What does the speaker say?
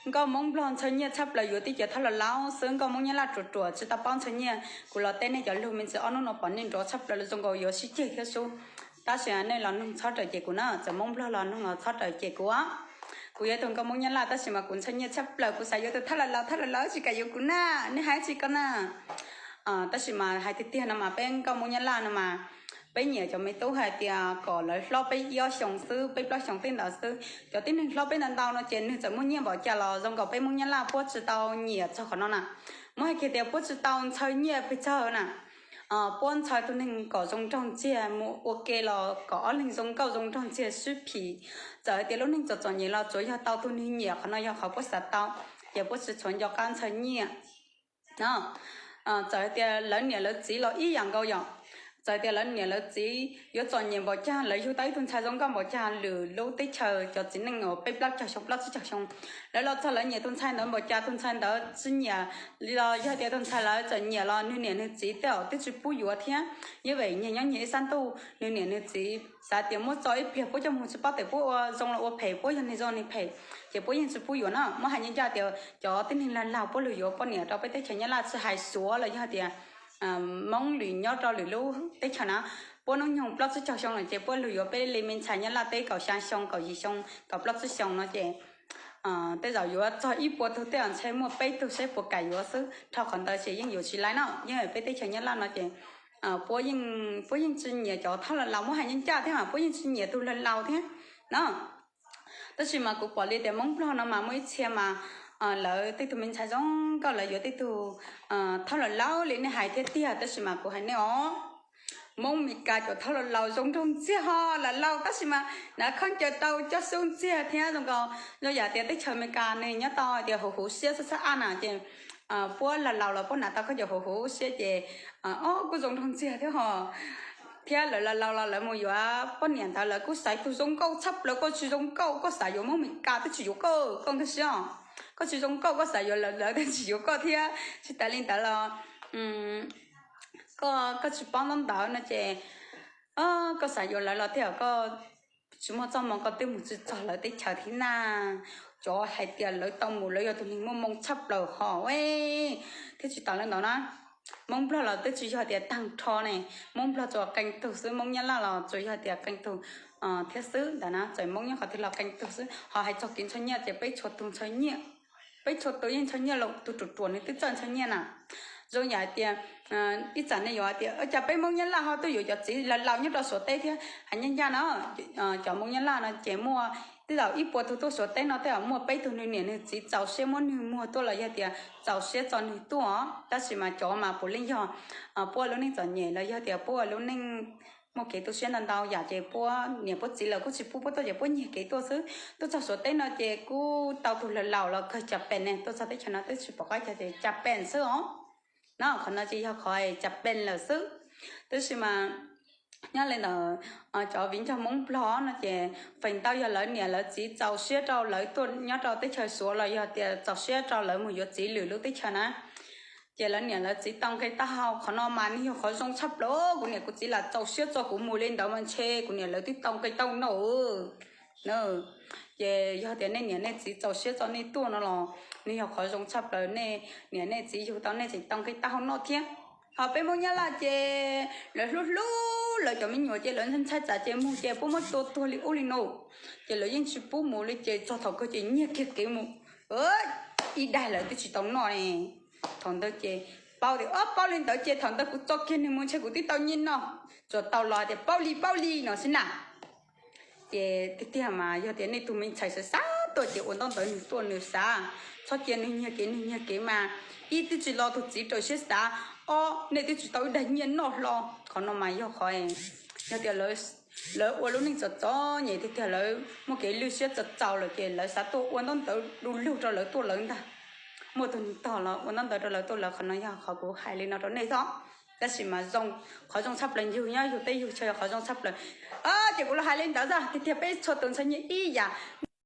nkauj Hmoob Nplog ntxhawj nyiaj tshaj plaws yuav tib co thawj laus laus xwb, nkauj Hmoob Nyab Laj ruam ruam tsis tau paub ntxhawj nyiaj. Kuv los teb nej cov lug me ntsis ob hnub no pom nej nrov tshaj plaws zoo nkaus yuav sib ceg thiab sub. Tab sis nej los noog txhob raws cem kuv na, txawm Hmoob Nplog los noog los txhob raws cem kuv. Kuv yog ib tug nkauj Hmoob Nyab Laj tab sis mas kuv ntxhawj nyiaj tshaj plaws, kuv xav yuav tus thawj laus laus, thawj laus laus tsis kam yuav kuv na, nej hais tsis ko na. Tab sis mas hais tiag tiag no mas peb nkauj Hmoob Nyab Laj no mas peb nyiam cov me tub hais tias kom lawv hlob peb ib ob xyoos xwb, peb plaub xyoos tej ntawd xwb. Cov tib neeg hlob peb ntau ntau no ces nws txawm muaj nyiaj npaum cas los zoo nkaus peb Hmoob Nyab Laj puab tsis tau nyiam txog qhov no na. Muab hais kiag tias puab tsis tau ntxhawj nyiaj pes tsawg na. Puab ntxhawj tus neeg kom zoo nraug ntxiag mus ua ke los kom ob leeg zoo nkauj zoo nraug ntxiag sib phim. Txawm hais tias lub neej txom txom nyem los tsuav yog tau tus neeg nyiam, qhov no yog qhov puab xav tau, ces puab tsis tshua nco qab ntxhawj nyiaj. Txawm hais tias lawv niam lawv txiv los ib yam nkaus yom. Txawm hais tias lawv niam lawv txiv yuav txom nyem npaum cas, lawv yug tau ib tug ntxhais zoo nkauj npaum cas, lwm lub teb chaws cov txiv neej uas peb plaub caug xyoo, plaub tsib caug xyoo, lawv los txog lawv nyiam tus ntxhais ntawd npaum cas, tus ntxhais ntawd tsis nyiam los yog tias tus ntxhais lawv txawm nyiam los nws niam nws txiv tej zaum twb tsis pub yuav thiab. Yeej vim nyias nyob nyias ib sab ntuj, nws niam nws txiv xav tias muab tso ib pliag puab coj mus tsis paub tes puab ua zoo los ua phem, puab yog neeg zoo neeg phem, ces puab yeej tsis pub yuav na. Muab hais ncaj ncaj tias cov tib neeg laug laug puab lug yuav poj niam rau peb teb chaws Nyab Laj tsis hais Suav los yog tias Hmoob lwm nyob rau lwm lub teb chaws na, puab hnub nyoog plaub tsib caug xyoo lawm ces puab lug yuav peb li me ntxhais Nyab Laj teb kaum xya xyoo, kaum yim xyoo, kaum plaub tsib xyoo no ces tej zaum yuav txog ib puas tug tej zaum ntshe muaj peb tug seb puas kam yuav xwb, dhau qhov ntawd ces yeej yuav tsis laib no. Yeej peb teb chaws Nyab Laj no ces puab yeej tsis nyiam cov thawj laus laus, muab hais ncaj ncaj thiab mas puab yeej tsis nyiam tus laus laus thiab no. Tab sis mas kuv pom li tias Hmoob Nplog no mas muaj ib txhia mas lawv tej tug me ntxhais zoo nkauj lawv yuav tej tug thawj laus laus li nej hais thiab tiag, tab sis mas kuv hais nej os, Hmoob Mes Kas cov thawj laus laus zoo nraug ntxiag ho laus laus tab sis mas hnav khaub ncaws tau coj xub ntxiag thiab zoo nkaus zoo yam tias teb chaws Mes Kas nws nyob tau hais tias huv huv siab xwb xwb na ces puab laus laus los puab hnav tau khaub ncaws huv huv siab ces ob kuj zoo nraug ntxiag thiab ho. Thiab lawv laus laus los lawv mus yuav poj niam ntawd lawv kuj xaiv tus zoo nkauj tshaj plaws, koj tsis zoo nkauj koj xav yuav Hmoob Mes Kas twb tsis yuav koj, koj nkag siab os. Koj tsis zoo nkauj koj xav yuav lawv, lawv twb tsis yuav koj thiab. Tsis tas li ntawd los koj, koj tsis paub ntaub ntawv no ces koj xav yuav lawv los thiaj koj tsis muaj txoj hmoo koj twb mus tsis txog lawv teb chaws thiab na. Cov hais tias lawv tau mus lawv yog tus neeg muaj hmoo tshaj plaws ho thiab tsis tas li ntawd na. Hmoob Nplog los twb tsis yog tias tag nrho ne, Hmoob Nplog tsuas qee tug xwb, Hmoob Nyab Laj los tsuas yog tias qee tug thiab xwb ntawd na, txawm Hmoob nyob qhov twg los qee tug xwb. Ho hais txog kev ntxhawj nyiaj ces peb txhua tus ntxhawj nyiaj, peb txhua tus yeej ntxhawj nyiaj los tus ruam ruam nws twb txawj ntxhawj nyiaj na. Zoo yam tias ib txhia nej yuav hais tias cas peb Hmoob Nyab Laj ho tuaj yuav cov txiv laus laus nyob rau Suav teb thiab, hais ncaj ncaj no, cov Hmoob Nyab Laj no ces muaj tej zaum ib puas tug tuaj Suav teb no tej zaum muaj peb tug nws niam nws txiv txaus siab muab nws muag tuaj los yog tias txaus siab tso nws tuaj, tab sis mas cov mas puav leej yog puab lub neej txom nyem los yog tias puab lub neej muaj kev tu siab ntau ntau yam ces puab niam puab txiv lawv kuj tsis pub puab tuaj ces puab nyiag kev tuaj xwb. Tuaj txog Suav teb no ces kuj tau tus laus laus los kawg cas pes ne, tuaj txog teb chaws no twb tsis pom qab cas ces cas pes xwb os. No qhov no ces yog qhov cas pes lawm xwb. Tab sis mas nyob li ntawd cov viv ncaus Hmoob Nplog no ces feem ntau yog lawv niam lawv txiv txaus siab rau lawv tuaj nyob rau teb chaws Suav los yog tias txaus siab rau lawv mus yuav txiv lwm lub teb chaws na. Ces lawv niam lawv txiv tau nqe taub hau, qhov no mas nws yog qhov zoo tshaj plaws, kuv niam kuv txiv lam txaus siab tso kuv mus li ntawd mas ntshe kuv niam lawv twb tau nqe taub hau noj. Ces yog tias nej niam nej txiv txaus siab tso nej tuaj no los nws yog qhov zoo tshaj plaws, nej niam nej txiv yug tau nej tseem tau nqe taub hau noj thiab. Ho peb Hmoob Nyab Laj ces lawv hlub hlub lawv cov me nyuam ces lawv ntshai tsam ces mus ces puab muab tua tuag li ub li no, ces lawv yeej tsis pub mus li ces txog thaum kawg ces nyiag kiag kev mus, ib daig lawv twb tsis tau noj ne. Thaum ntawd ces paub tias ob paub li ntawd ces thaum ntawd kuv tso kiag nws mus ntshe kuv twb tau nyiaj noj, tsuas tau los tias paub li paub li no xwb na. Ces tiag tiag mas yog tias nej tus me ntxhais xav xav tuaj ces ua ntaub ntawv nws tuaj nws xav, txhob cia nws nyiag kev, nws nyiag kev mas ib twb tsis los tus txiv raws siab xav, ob nej twb tsis tau ib daig nyiaj noj hlo. Qhov no mas yog qhov, yog tias lawv ua lub neej txom txom nyem tiag tiag lawv muaj kev lwj siab txaus txaus lawm ces lawv xav tuaj ua ntaub ntawv du lug rau lawv tuaj lawv ntag. Muaj tus neeg tog los ua ntaub ntawv rau lawv tuaj lawv, qhov no yog qhov kuv hais li no rau nej xwb. Tab sis mas zoo, qhov zoo tshaj plaws yug nyob yug teb yug chaw yog qhov zoo tshaj plaws. Ces kuv los hais li ntawd xwb, tiag tiag peb txhua tus ntxhawj nyiaj ib yam.